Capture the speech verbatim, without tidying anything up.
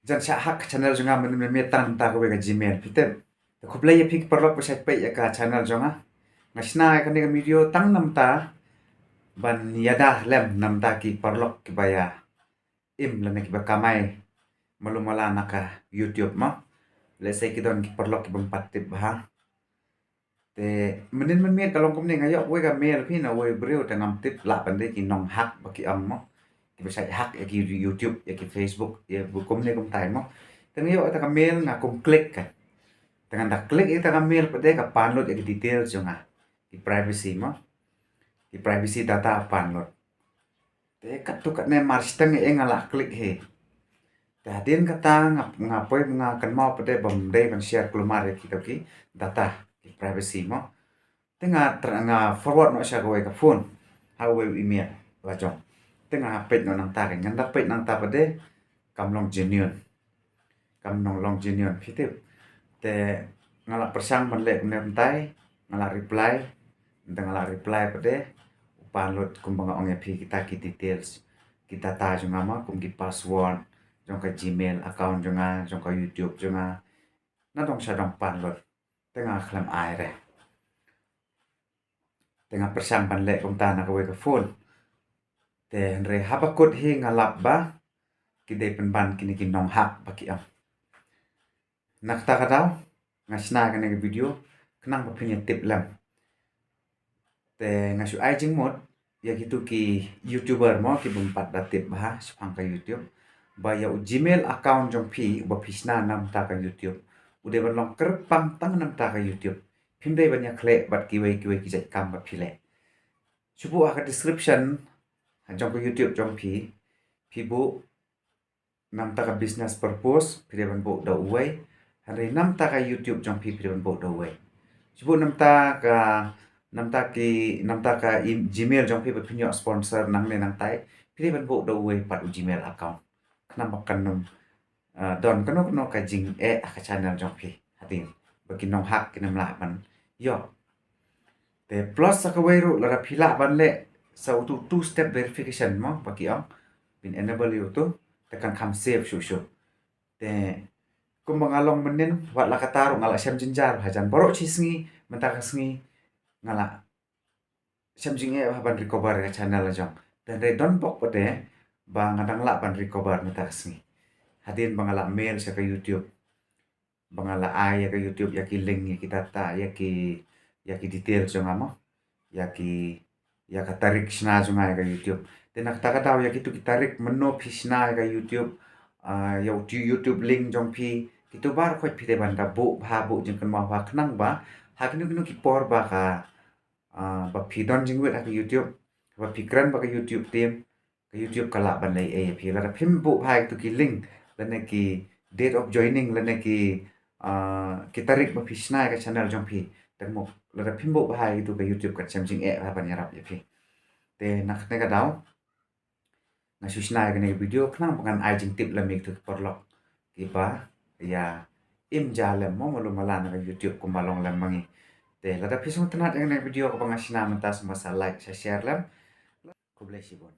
jan shah hack ka channel jong nga mynmiet mynmiet tang namar kawei ka Gmail. Phi tip. Te khublei ïa phi ki paralok ba shait peit ïa ka channel jong nga. Nga shna ïa kane ka video tang namar ban ïada lem namar ki paralok kiba ïa im lane kiba kamai malu mala na ka YouTube mo. Lehse ki don ki paralok kiba ym pat tip bha. Te mynnin mynmiet ka long kumne, nga ïoh wei ka mail phi na wei briew te ngam tip lah ban dei ki nong hack ba ki ong mo. Kiba shait hack ïa ki YouTube, ïa ki Facebook, ïa kumne kumtai mo. Te nga ïoh ïa ka mail, nga kum click ka. Te ngan da click ïa ka mail pat de ka pan lut ïa ki details jong nga. Ki privacy mo. Ki privacy data pan lut. Te katto katne mar shiteng ïa nga la click hi. Te hadien kata nga, nga poi nga kynmaw pat de bym dei ban share kulmar ïa kito ki data, ki privacy mo. Te nga tra-, nga forward noh sha kawei ka phone. Ha uwei u email la jong. Te nga peit noh nangta, ngan da peit nangta pat de kam long genuine. Kam long genuine, phi tip. Te nga la pyrshang ban leh kumne kumtai, nga la reply, te nga la reply pat de, u pan lut kumba nga ong ïa phi kita ki details, ki data jong nga mo, kum ki password jong ka Gmail account jong nga, jong ka YouTube jong nga. Na dong sha dong pan lut. Te nga khlem ai re. Te nga pyrshang ban leh kumta na kawei ka phone. Te hynrei haba kut hi nga lap ba ki dei pynban kine ki nong hack ba ki ong. Na kata ka daw nga shna kane ka video khnang ba phin ïa tip lem. Te nga shu ai jingmut ïa kitu ki YouTuber mo ki bym pat da tip bha shaphang ka YouTube, ba ïa u Gmail account jong phi uba phi shna namar ka YouTube u dei ban long kyrpang tang namar ka YouTube. Phim dei ban ïa khleh bad kiwei kiwei ki jait kam ba phi leh. Shu buh ha ka description jong ka YouTube jong phi, phi buh namar ka business purpose, phi dei ban buh da uwei. Hynrei namar ka YouTube jong phi, phi dei ban buh da uwei. Shu buh namar ka, namar ki, namar ka i-, Gmail jong phi ba phin ïoh sponsor nangne nangtai, phi dei ban buh da uwei pat u Gmail account. Khnang ba kan ym, ah, don kano kano ka jingeh ha ka channel jong phi hadien ba ki nong hack kin ym lah ban ïoh. Te plus sa kawei ruh, lada phi lah ban leh sa utu two step verification mo ba ki ong, phin enable ïa utu, te kan kham safe shuh shuh. Te kumba nga long mynnin, wat la katta ruh nga la shem jynjar bha, jan baroh shi sngi, mynta ka sngi nga la shem jingeh bha ban recover ka channel la jong. Te hynrei don bok pat de ba nga dang lah ban recover mynta ka sngi. Hadien ba nga la mail sha ka YouTube, ba nga la ai ïa ka YouTube ïa ki link, ïa ki data, ïa ki, ïa ki details jong nga mo, ïa ki, ïa ka tarik shna jong nga ïa ka YouTube. Te na kata ka daw ïa kitu ki tarik mynno phi shna ïa ka YouTube, ah, ïa utu YouTube link jong phi, kitu baroh khoit phi dei ban da buh bha, buh jingkynmaw bha khnang ba ha kino kino ki por ba ka, ah, ba phi don jingwit ha ka YouTube, ba phi kren bad ka YouTube team, ka YouTube ka lah ban leh ei ïa phi. Lada phim buh bha ïa kitu ki link lane ki date of joining lane ki, ah, ki tarik ba phi shna ïa ka channel jong phi, te mo lada phim buh bha ïa kitu ka YouTube kan shem jingeh bha ban ïarap ïa phi. Te na kane ka daw nga shu shna ïa kane ka video khnang ba ngan ai jingtip lem ïa kitu ki paralok kiba ïa im ja lem mo, malu mala na ka YouTube kumba long lem ma ngi. Te lada phi sngewtynnat ïa kane ka video kaba nga shna mynta, sngewbha sa like, sa share lem. Khublei shibun.